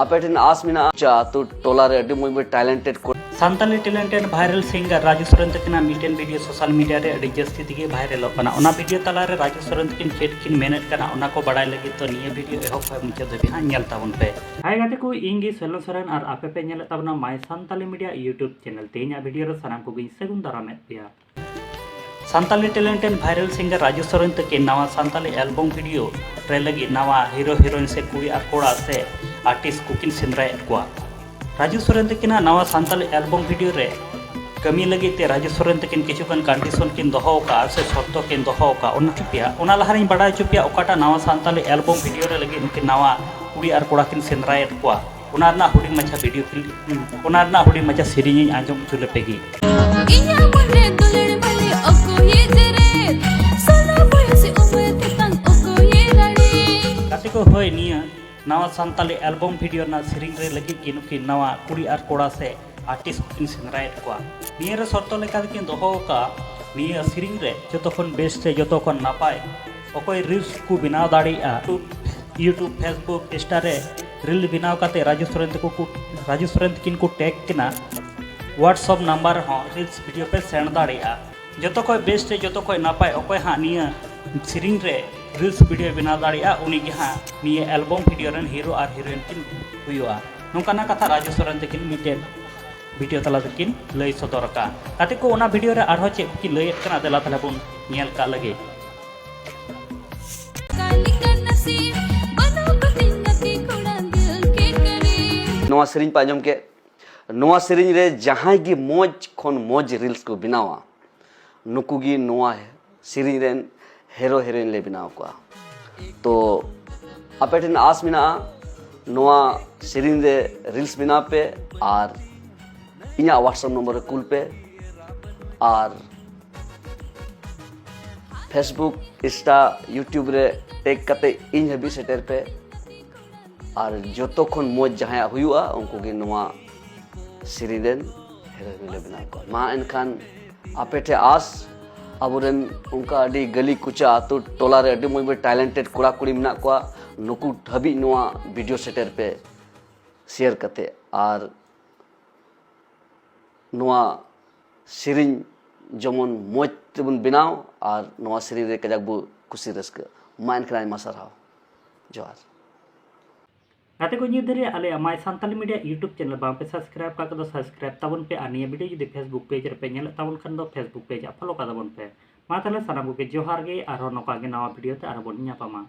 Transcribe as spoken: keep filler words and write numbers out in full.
ᱟᱯᱮ ᱴᱷᱮᱱ ᱟᱥ ᱢᱮᱱᱟᱜᱼᱟ, ᱪᱟ ᱟᱹᱛᱩ ᱴᱚᱞᱟ ᱨᱮ ᱟᱹᱰᱤ ᱢᱚᱡᱽ ᱢᱚᱡᱽ ᱴᱮᱞᱮᱱᱴᱮᱰ ᱠᱚ᱾ ᱥᱟᱱᱛᱟᱞᱤ ᱴᱮᱞᱮᱱᱴᱮᱰ ᱵᱷᱟᱭᱨᱟᱞ ᱥᱤᱝᱜᱟᱨ ᱨᱟᱡᱩ ᱥᱚᱨᱮᱱ ᱛᱟᱹᱠᱤᱱᱟᱜ ᱢᱤᱫᱴᱮᱱ ᱵᱷᱤᱰᱤᱭᱳ ᱥᱳᱥᱟᱞ ᱢᱤᱰᱤᱭᱟ ᱨᱮ ᱟᱹᱰᱤ ᱡᱟᱹᱥᱛᱤ ᱛᱮᱜᱮ ᱵᱷᱟᱭᱨᱟᱞᱚᱜ ᱠᱟᱱᱟ᱾ ᱚᱱᱟ ᱵᱷᱤᱰᱤᱭᱳ ᱛᱟᱞᱟᱨᱮ ᱨᱟᱡᱩ ᱥᱚᱨᱮᱱ ᱛᱟᱹᱠᱤᱱ ᱪᱮᱫ ᱠᱤᱱ ᱢᱮᱱᱮᱫ ᱠᱟᱱᱟ, ᱚᱱᱟ ᱠᱚ ᱵᱟᱲᱟᱭ ᱞᱟᱹᱜᱤᱫ ᱛᱚ ᱱᱤᱭᱟᱹ ᱵᱷᱤᱰᱤᱭᱳ ᱮᱦᱚᱵ ᱠᱷᱚᱱ ᱢᱩᱪᱟᱹᱫ ᱫᱷᱟᱹᱵᱤᱡ ᱦᱟᱸᱜ ᱧᱮᱞ ᱛᱟᱵᱚᱱ ᱯᱮ᱾ ᱦᱟᱭ ᱜᱟᱛᱮ ᱠᱚ, ᱤᱧ ᱜᱮ ᱥᱮᱞᱚ ᱥᱚᱨᱮᱱ ᱟᱨ ᱟᱯᱮ ᱯᱮ ᱧᱮᱞᱮᱫ ᱛᱟᱵᱚᱱᱟ ᱢᱟᱭ ᱥᱟᱱᱛᱟᱞᱤ ᱢᱤᱰᱤᱭᱟ YouTube ᱪᱮᱱᱮᱞ᱾ ᱛᱮᱦᱮᱧᱟᱜ ᱵᱷᱤᱰᱤᱭᱳ ᱨᱮ ᱥᱟᱱᱟᱢ ᱠᱚᱜᱮᱧ ᱥᱟᱹᱜᱩᱱ ᱫᱟᱨᱟᱢᱮᱫ ᱯᱮᱭᱟ᱾ ᱥᱟᱱᱛᱟᱞᱤ ᱴᱮᱞᱮᱱᱴᱮᱰ ᱵᱷᱟᱭᱨᱟᱞ ᱥᱤᱝᱜᱟᱨ ᱨᱟᱡᱩ ᱥᱚᱨᱮᱱ ᱛᱟᱹᱠᱤᱱ ᱱᱟᱣᱟ ᱥᱟᱱᱛᱟᱞᱤ ᱮᱞᱵᱚᱢ ᱵᱷᱤᱰᱤᱭᱳ ᱨᱮ ᱞᱟᱹᱜᱤᱫ ᱱᱟᱣᱟ ᱦᱤᱨᱳ ᱦᱤᱨᱳᱭᱤᱱ ᱥᱮ ᱠᱩᱲᱤ ᱟᱨ ᱠᱚᱲᱟ ᱥᱮ ᱟᱨᱴᱤᱥᱴ ᱠᱚᱠᱤᱱ ᱥᱮᱸᱫᱽᱨᱟᱭᱮᱫ ᱠᱚᱣᱟ᱾ ᱨᱟᱡᱩ ᱥᱚᱨᱮᱱ ᱛᱟᱹᱠᱤᱱᱟᱜ ᱱᱟᱣᱟ ᱥᱟᱱᱛᱟᱞᱤ ᱮᱞᱵᱚᱢ ᱵᱷᱤᱰᱤᱭᱳ ᱨᱮ ᱠᱟᱹᱢᱤ ᱞᱟᱹᱜᱤᱫ ᱛᱮ ᱨᱟᱡᱩ ᱥᱚᱨᱮᱱ ᱛᱟᱹᱠᱤᱱ ᱠᱤᱪᱷᱩᱜᱟᱱ ᱠᱚᱱᱰᱤᱥᱚᱱ ᱠᱤᱱ ᱫᱚᱦᱚ ᱟᱠᱟᱫᱼᱟ ᱥᱮ ᱥᱚᱨᱛᱚ ᱠᱤᱱ ᱫᱚᱦᱚ ᱟᱠᱟᱫᱼᱟ᱾ ᱚᱱᱟ ᱴᱷᱤᱠ ᱜᱮᱭᱟ, ᱚᱱᱟ ᱞᱟᱦᱟ ᱨᱤᱧ ᱵᱟᱰᱟᱭ ᱦᱚᱪᱚ ᱯᱮᱭᱟ, ᱚᱠᱟᱴᱟᱜ ᱱᱟᱣᱟ ᱥᱟᱱᱛᱟᱞᱤ ᱮᱞᱵᱚᱢ ᱵᱷᱤᱰᱤᱭᱳ ᱨᱮ ᱞᱟᱹᱜᱤᱫ ᱱᱩᱠᱤᱱ ᱱᱟᱣᱟ ᱠᱩᱲᱤ ᱟᱨ ᱠᱚᱲᱟ ᱠᱤᱱ ᱥᱮᱸᱫᱽᱨᱟᱭᱮᱫ ᱠᱚᱣᱟ, ᱚᱱᱟ ᱨᱮᱱᱟᱜ ᱦᱩᱰᱤᱧ ᱢᱟᱪᱷᱟ ᱵᱷᱤᱰᱤᱭᱳ ᱠᱞᱤᱯ, ᱚᱱᱟ ᱨᱮᱱᱟᱜ ᱦᱩᱰᱤᱧ ᱢᱟᱪᱷᱟ ᱥᱮᱨᱮᱧ ᱤᱧ ᱟᱸᱡᱚᱢ ᱦᱚᱪᱚ ᱞᱮᱯᱮ ᱜᱮ᱾ ᱤᱧᱟᱹᱜ ᱢᱚᱱᱮ ᱫᱩᱞᱟᱹᱲ ᱢᱟᱹᱞᱤ ᱚᱠᱚᱭᱮ ᱡᱮᱨᱮᱫ? ᱥᱳᱞᱳ ᱵᱚᱭᱚᱥ ᱩᱢᱮᱨ ᱛᱮᱛᱟᱝ ᱚᱠᱚᱭᱮ ᱨᱟᱲᱮᱫ? ᱜᱟᱛᱮ ᱠᱚ, ᱦᱳᱭ, ᱱᱤᱭᱟᱹ ᱱᱟᱣᱟ ᱥᱟᱱᱛᱟᱞᱤ ᱮᱞᱵᱚᱢ ᱵᱷᱤᱰᱤᱭᱳ ᱨᱮᱱᱟᱜ ᱥᱮᱨᱮᱧ ᱨᱮ ᱞᱟᱹᱜᱤᱫ ᱜᱮ ᱱᱩᱠᱤᱱ ᱱᱟᱣᱟ ᱠᱩᱲᱤ ᱟᱨ ᱠᱚᱲᱟ ᱥᱮ ᱟᱨᱴᱤᱥᱴ ᱠᱤᱱ ᱥᱮᱸᱫᱽᱨᱟᱭᱮᱫ ᱠᱚᱣᱟ᱾ ᱱᱤᱭᱟᱹ ᱨᱮ ᱥᱚᱨᱛᱚ ᱞᱮᱠᱟ ᱛᱮᱠᱤᱱ ᱫᱚᱦᱚ ᱟᱠᱟᱫᱼᱟ, ᱱᱤᱭᱟᱹ ᱥᱮᱨᱮᱧ ᱨᱮ ᱡᱚᱛᱚ ᱠᱷᱚᱱ ᱵᱮᱥ ᱥᱮ ᱡᱚᱛᱚ ᱠᱷᱚᱱ ᱱᱟᱯᱟᱭ ᱚᱠᱚᱭ ᱨᱤᱞᱥ ᱠᱚ ᱵᱮᱱᱟᱣ ᱫᱟᱲᱮᱭᱟᱜᱼᱟ᱾ YouTube, Facebook, Insta ᱨᱮ ᱨᱤᱞ ᱵᱮᱱᱟᱣ ᱠᱟᱛᱮ ᱨᱟᱡᱩ ᱥᱚᱨᱮᱱ ᱛᱟᱠᱚ ᱠᱚ, ᱨᱟᱡᱩ ᱥᱚᱨᱮᱱ ᱛᱟᱹᱠᱤᱱ ᱠᱚ ᱴᱮᱜᱽ ᱠᱤᱱᱟ᱾ WhatsApp ᱱᱟᱢᱵᱟᱨ ᱨᱮᱦᱚᱸ ᱨᱤᱞᱥ ᱵᱷᱤᱰᱤᱭᱳ ᱯᱮ ᱥᱮᱱᱰ ᱫᱟᱲᱮᱭᱟᱜᱼᱟ᱾ ᱡᱚᱛᱚ ᱠᱷᱚᱱ ᱵᱮᱥ ᱥᱮ ᱡᱚᱛᱚ ᱠᱷᱚᱱ ᱱᱟᱯᱟᱭ ᱚᱠᱚᱭ ᱦᱟᱸᱜ ᱱᱤᱭᱟᱹ ᱥᱮᱨᱮᱧ ᱨᱮ ᱨᱤᱞᱥ ᱵᱷᱤᱰᱤᱭᱳ ᱵᱮᱱᱟᱣ ᱫᱟᱲᱮᱭᱟᱜᱼᱟ, ᱩᱱᱤ ᱜᱮ ᱦᱟᱸᱜ ᱱᱤᱭᱟᱹ ᱮᱞᱵᱚᱢ ᱵᱷᱤᱰᱤᱭᱳ ᱨᱮᱱ ᱦᱤᱨᱳ ᱟᱨ ᱦᱤᱨᱳᱭᱤᱱ ᱠᱤᱱ ᱦᱩᱭᱩᱜᱼᱟ᱾ ᱱᱚᱝᱠᱟᱱᱟᱜ ᱠᱟᱛᱷᱟ ᱨᱟᱡᱩ ᱥᱚᱨᱮᱱ ᱛᱟᱹᱠᱤᱱ ᱢᱤᱫᱴᱮᱱ ᱵᱷᱤᱰᱤᱭᱳ ᱛᱟᱞᱟ ᱛᱮᱠᱤᱱ ᱞᱟᱹᱭ ᱥᱚᱫᱚᱨ ᱟᱠᱟᱫᱼᱟ᱾ ᱜᱟᱛᱮ ᱠᱚ, ᱚᱱᱟ ᱵᱷᱤᱰᱤᱭᱳ ᱨᱮ ᱟᱨᱦᱚᱸ ᱪᱮᱫ ᱠᱚᱠᱤᱱ ᱞᱟᱹᱭᱮᱫ ᱠᱟᱱᱟ, ᱫᱮᱞᱟ ᱛᱟᱦᱞᱮ ᱵᱚᱱ ᱧᱮᱞ ᱠᱟᱜ ᱞᱮᱜᱮ᱾ ᱱᱚᱣᱟ ᱥᱮᱨᱮᱧ ᱯᱮ ᱟᱸᱡᱚᱢ ᱠᱮᱫ, ᱱᱚᱣᱟ ᱥᱮᱨᱮᱧ ᱨᱮ ᱡᱟᱦᱟᱸᱭ ᱜᱮ ᱢᱚᱡᱽ ᱠᱷᱚᱱ ᱢᱚᱡᱽ ᱨᱤᱞᱥ ᱠᱚ ᱵᱮᱱᱟᱣᱟ, ᱱᱩᱠᱩ ᱜᱮ ᱱᱚᱣᱟ ᱥᱮᱨᱮᱧ ᱨᱮᱱ ᱦᱤᱨᱳ ᱦᱤᱨᱳᱭᱤᱱ ᱞᱮ ᱵᱮᱱᱟᱣ ᱠᱚᱣᱟ᱾ ᱛᱚ ᱟᱯᱮ ᱴᱷᱮᱱ ᱟᱥ ᱢᱮᱱᱟᱜᱼᱟ, ᱱᱚᱣᱟ ᱥᱮᱨᱮᱧ ᱨᱮ ᱨᱤᱞᱥ ᱵᱮᱱᱟᱣ ᱯᱮ ᱟᱨ ᱤᱧᱟᱹᱜ WhatsApp ᱱᱚᱢᱵᱚᱨ ᱨᱮ ᱠᱩᱞ ᱯᱮ ᱟᱨ Facebook, Insta, YouTube ᱨᱮ ᱴᱮᱜᱽ ᱠᱟᱛᱮ ᱤᱧ ᱦᱟᱹᱵᱤᱡ ᱥᱮᱴᱮᱨ ᱯᱮ᱾ ᱟᱨ ᱡᱚᱛᱚ ᱠᱷᱚᱱ ᱢᱚᱡᱽ ᱡᱟᱦᱟᱸᱭᱟᱜ ᱦᱩᱭᱩᱜᱼᱟ, ᱩᱱᱠᱩ ᱜᱮ ᱱᱚᱣᱟ ᱥᱮᱨᱮᱧ ᱨᱮᱱ ᱦᱤᱨᱳ ᱦᱤᱨᱳᱭᱤᱱ ᱞᱮ ᱵᱮᱱᱟᱣ ᱠᱚᱣᱟ᱾ ᱢᱟ ᱮᱱᱠᱷᱟᱱ ᱟᱯᱮ ᱴᱷᱮᱱ ᱟᱥ, ᱟᱵᱚᱨᱮᱱ ᱚᱱᱠᱟ ᱟᱹᱰᱤ ᱜᱟᱹᱞᱤ ᱠᱩᱪᱟ ᱟᱹᱛᱩ ᱴᱚᱞᱟ ᱨᱮ ᱟᱹᱰᱤ ᱢᱚᱡᱽ ᱢᱚᱡᱽ ᱴᱮᱞᱮᱱᱴᱮᱰ ᱠᱚᱲᱟ ᱠᱩᱲᱤ ᱢᱮᱱᱟᱜ ᱠᱚᱣᱟ, ᱱᱩᱠᱩ ᱦᱟᱹᱵᱤᱡ ᱱᱚᱣᱟ ᱵᱷᱤᱰᱤᱭᱳ ᱥᱮᱴᱮᱨ ᱯᱮ᱾ ᱥᱮᱭᱟᱨ ᱠᱟᱛᱮ ᱟᱨ ᱱᱚᱣᱟ ᱥᱮᱨᱮᱧ ᱡᱮᱢᱚᱱ ᱢᱚᱡᱽ ᱛᱮᱵᱚᱱ ᱵᱮᱱᱟᱣ ᱟᱨ ᱱᱚᱣᱟ ᱥᱮᱨᱮᱧ ᱨᱮ ᱠᱟᱡᱟᱠ ᱵᱚ ᱠᱩᱥᱤ ᱨᱟᱹᱥᱠᱟᱹ᱾ ᱢᱟ ᱮᱱᱠᱷᱟᱱ ᱟᱭᱢᱟ ᱥᱟᱨᱦᱟᱣ᱾ ᱡᱚᱦᱟᱨ᱾ ᱜᱟᱛᱮ ᱠᱚ, ᱱᱤᱭᱟᱹ ᱫᱷᱟᱹᱨᱤᱡ ᱟᱞᱮᱭᱟᱜ My Santhali Media YouTube channel ᱵᱟᱝ ᱯᱮ subscribe ᱠᱟᱜ ᱠᱚᱫᱚ subscribe ᱛᱟᱵᱚᱱ ᱯᱮ, ᱟᱨ ᱱᱤᱭᱟᱹ video ᱡᱩᱫᱤ Facebook page ᱨᱮᱯᱮ ᱧᱮᱞᱮᱫ ᱛᱟᱵᱚᱱ ᱠᱷᱟᱱ ᱫᱚ Facebook page ᱟᱜ follow ᱠᱟᱜ ᱛᱟᱵᱚᱱ ᱯᱮ᱾ ᱢᱟ ᱛᱟᱦᱞᱮ ᱥᱟᱱᱟᱢ ᱠᱚᱜᱮ ᱡᱚᱦᱟᱨ ᱜᱮ, ᱟᱨᱦᱚᱸ ᱱᱚᱝᱠᱟ ᱜᱮ ᱱᱟᱣᱟ video ᱛᱮ ᱟᱨᱦᱚᱸ ᱵᱚᱱ ᱧᱟᱯᱟᱢᱟ᱾